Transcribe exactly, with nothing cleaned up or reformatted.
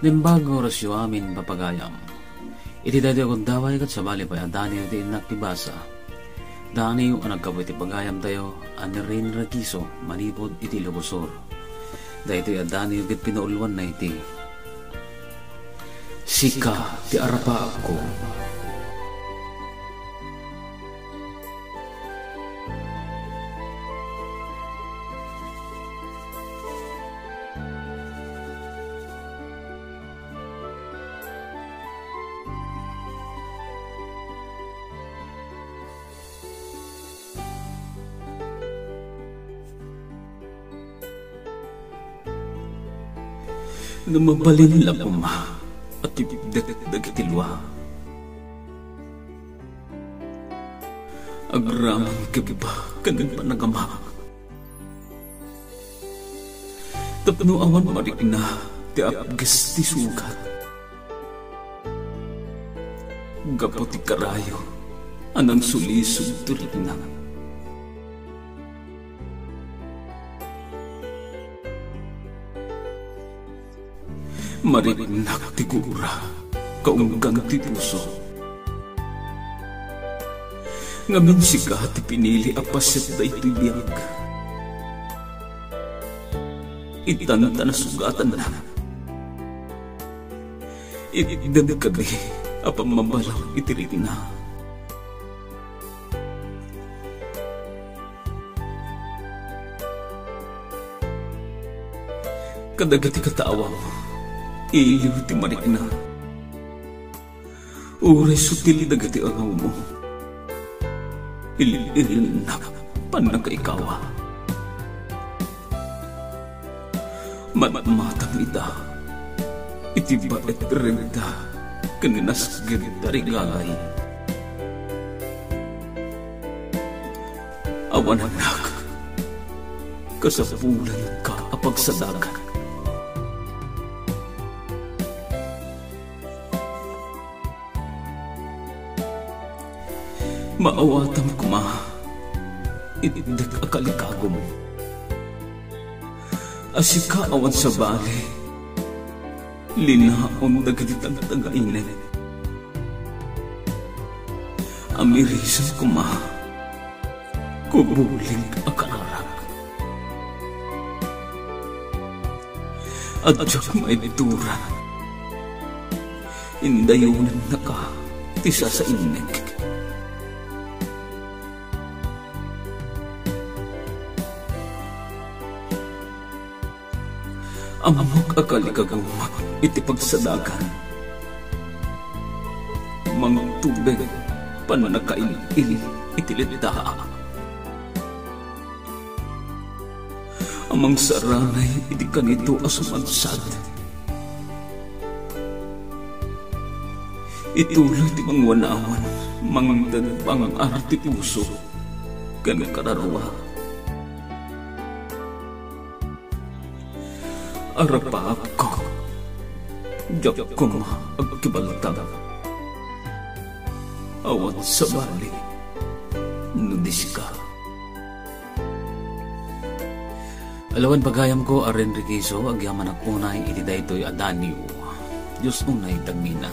Naimbag nga orasyo amin, papagayam. Iti daytoy a gundaway, ket sabali pay a Daniel ti innak ti basa. Daniel a naggapu iti pagayamtayo a ni Ren Requiso manipud iti Ilocosur. Daytoy a Daniel ket pinauluanna iti Sika ti Arapaapko. No mabalin la koma a tipdek dagiti lua, agraman kebba ken panagama. Tapno awan marikna ti apges ti sugat. Gapu ti karayo a nangsulisog ti rikna. Mariknak ti gura, kaunggan ti puso. Ngamin sika ti pinili a paset daytoy biag. Itan ta nasugatanna. Itdem kadi a pammabalaw iti rikna. Kadagiti katawam, iliw ti marikna. Uray sutil dagiti arrumo. Il-ilinnak pannakaikawa. Matmatang ita iti baet renta ken nasged a rigalay. Awanennak, kasapulanka a pagsadagan. Maawatam koma, itdek a kalikagum. A sika awan sabali, linaon dagiti tagtagainek. Amirisem koma, kubuling a kaarak. Adiak maibturan. Indayonennaka ti sasainnek. Ammok a kalikagumak iti pagsadakan. Mangtubeg pannakail-il iti letdaak. A mangsaranay iti kanito a sumadsad. Ituloy ti mangwanawan, mangdagbangar ti puso ken kararua. Arapaapko, diak koma agkibaltag. Awan sabali no di sika. Alawen pagayamko a Ren Requiso, agyamanak unay iti daytoy a Daniel. Dios unay tagmina.